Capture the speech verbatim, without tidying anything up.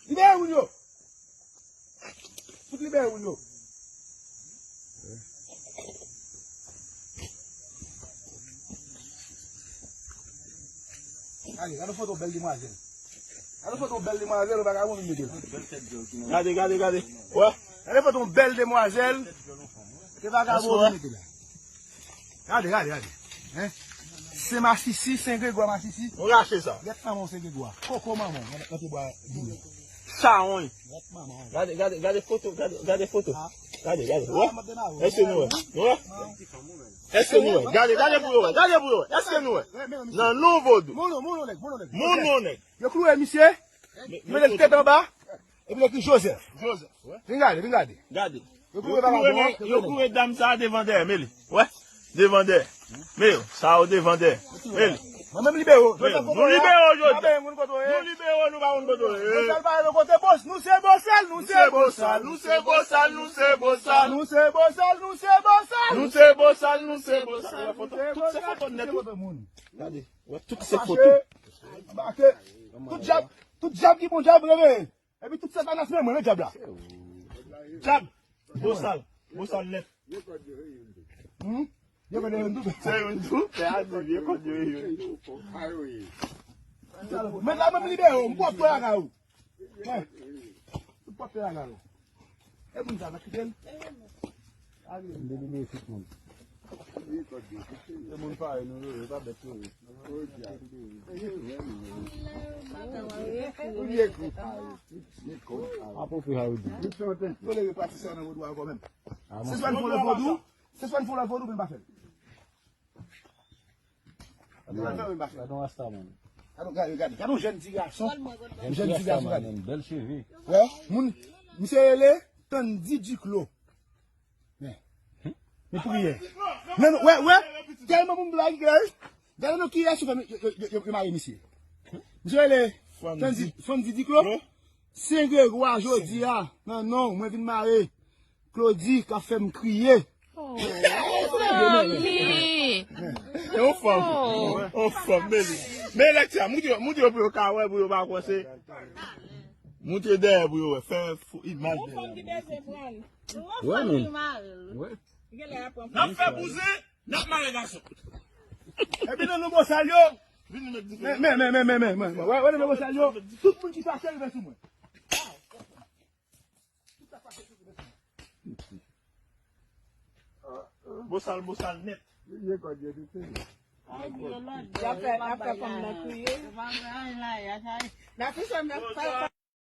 Libere moun yo! Fout libere moun yo! Gade, gade foto bèl demwazèl. Gade foto bèl demwazèl, yon vagabon vin mete la. Gade, gade, gade. Wè. Gade foto yon bèl demwazèl. Ke vagabon vin mete la. Gade, gade, gade. Hein? Sen Masisi, Sen Gregwa Masisi. Nou rache sa. Gèt manman w Sen Gregwa. Koko manman w, nan te bwa boulè. Chawony. Gèt manman w. Gade, gade, gade foto, gade, gade foto. Gade, gade. Wè? Èske nou wè? Nou wè? Èske nou wè? Gade, gade pou yo wè. Gade pou yo wè. Èske nou wè? Nan non vodou. Moun non nèg, moun non nèg. Moun non nèg. Yo klouwe misye. Yo mete l tèt anba. Epi yo ekri Joseph. Joseph, wè. Vin gade, vin gade. Gade. Yo klouwe vagabon an, yo klouwe dam sa a devan dèyè, men li. Wè. Devan dèyè. Men yo, sa yo devan dèyè. Men li. Mwen menm libere w. Men yo, nou libere w jodi. Nou libere w, nou pa konn kote w ye. Bosal pa yon kote, bos, nou se Bosal, nou se Bosal, nou se Bosal, nou se Bosal. Nou se Bosal, nou se Bosal. Nou se Bosal, nou se Bosal. Tout se foto nèt wi. Gade, wè, tout se foto. Tout djab, tout djab ki bon djab reveye. Epi tout Satanas men mwen, men djab la. Djab. Bosal. Bosal nèt. Hmm? Yo konn youn tou. Se youn tou. Se a di vye kòd yo youn tou. Men la menm libere w, m pwòp fè lakay ou. Hein? M pwòp fè lakay ou. E moun sa va kite l. M delibere tout moun. Se moun parèy nou yo, yo pa bèt yo ye. Ou vye kou. Apwopriye sa yo di. Tolere pati sa nan vodou a kanmenm. Se swa n fon lòt vodou, se swa n fon lòt vodou, men pa fè l. Gade yon rasta, man. Gade, gade, gade yon jèn ti gason. Yon jèn ti gason, gade. Bèl cheve. Wè, moun, misye rele Tandy Duclos. Men, men priyè. Men, wè, wè, tèlman moun blag, gade non ki reyaksyon fè yo, yo, yo, yo, yo mare misye. Misye rele Tandy, Tandy Duclos. Sen Gregwa jodi a, nan non, mwen vin mare Claudy k ap fè m kriye. Oh, mami. E yon fanm. Yon fanm, men li. Men lèk sa, moun yo, moun yo pou yo ka wè, pou yo pa panse. Moun yo dèyè pou yo wè. Fè fo imaj dèyè. Yon fanm ki bezwen pran. Yon fanm ki mare l. Wè. N ap fè bouzen, n ap mare gason. Epi nan non Bosal yo. Vin nou met diferan. Men, men, men, men, men, men, men. Wè, wè, nan non Bosal yo. Tout moun ki fache rive sou mwen. Bosal, bosal nèt. Y ap fè, y ap fè fanm nan kriye. N ap fè, n ap fè.